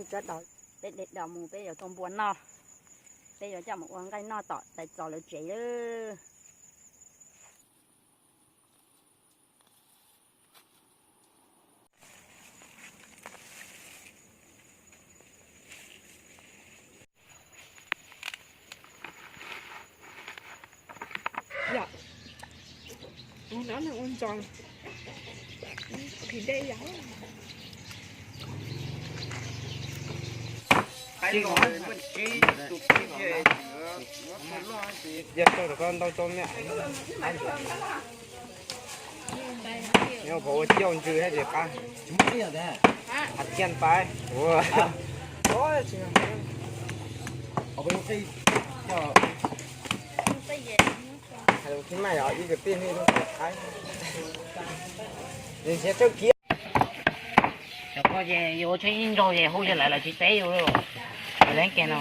Tsob dos, peb de dos mus peb yuav tua npua noj, peb yuav coj mus ua nqaij noj tom tais txos lawv tsev lawm. Ntau tau me. Nyob pov ua cauj ntsws thiab ces qab. Hais kiag pais. Hais lus khib maj yog ib kwv tij nej lub qhaib. Nws nrhiav txoj kiv. Cov ko ces yuav ua tsheej ib nraug ces hu yog lawv lawv tsis teb yus li. Leej kiag no.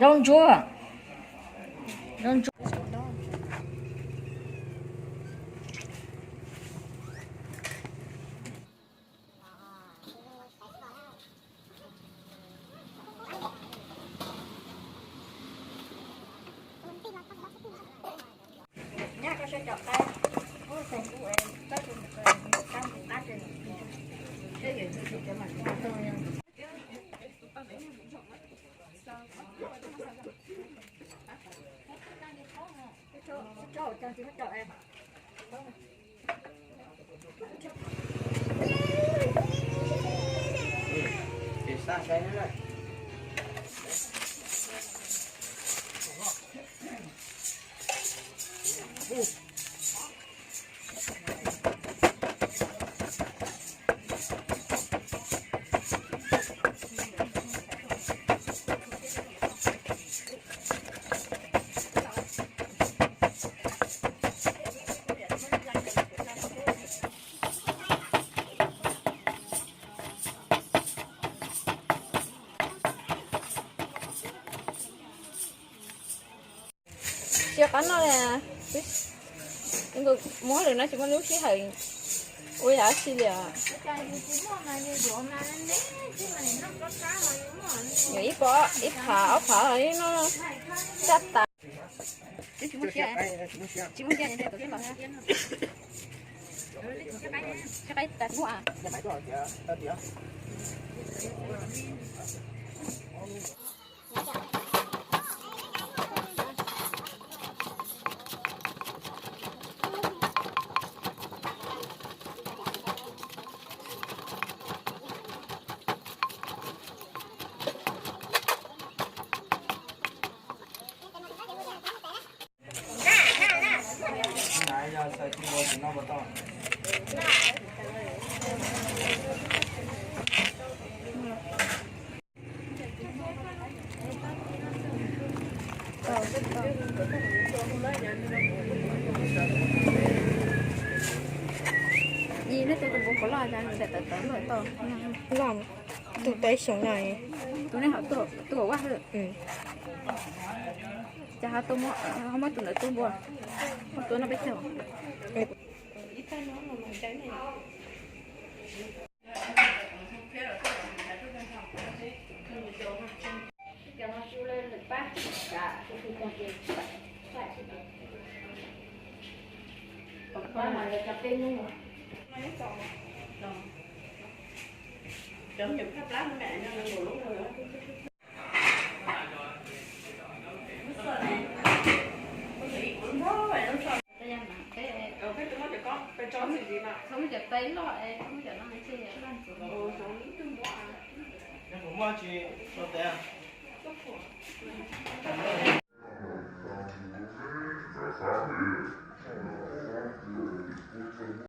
Zaub ntsuab. Zaub ntsuab. Tsis qab noj li. Muab lawm no tsis muaj lub sij hawm ua yam dab tsi li os. Yuav ib pob ib phav ob phav li no, tsis tas. Tsis muaj siab, tsis muaj siab, siab qaib tas tsis muaj. Qhov loj cas nws tawv tawv luaj tau. Loj, tus tau ib xyoos no. Tus nej hom tuaj ua hwj. Cas ho muab tus ntawd tua npua, muab tua noj peb caug.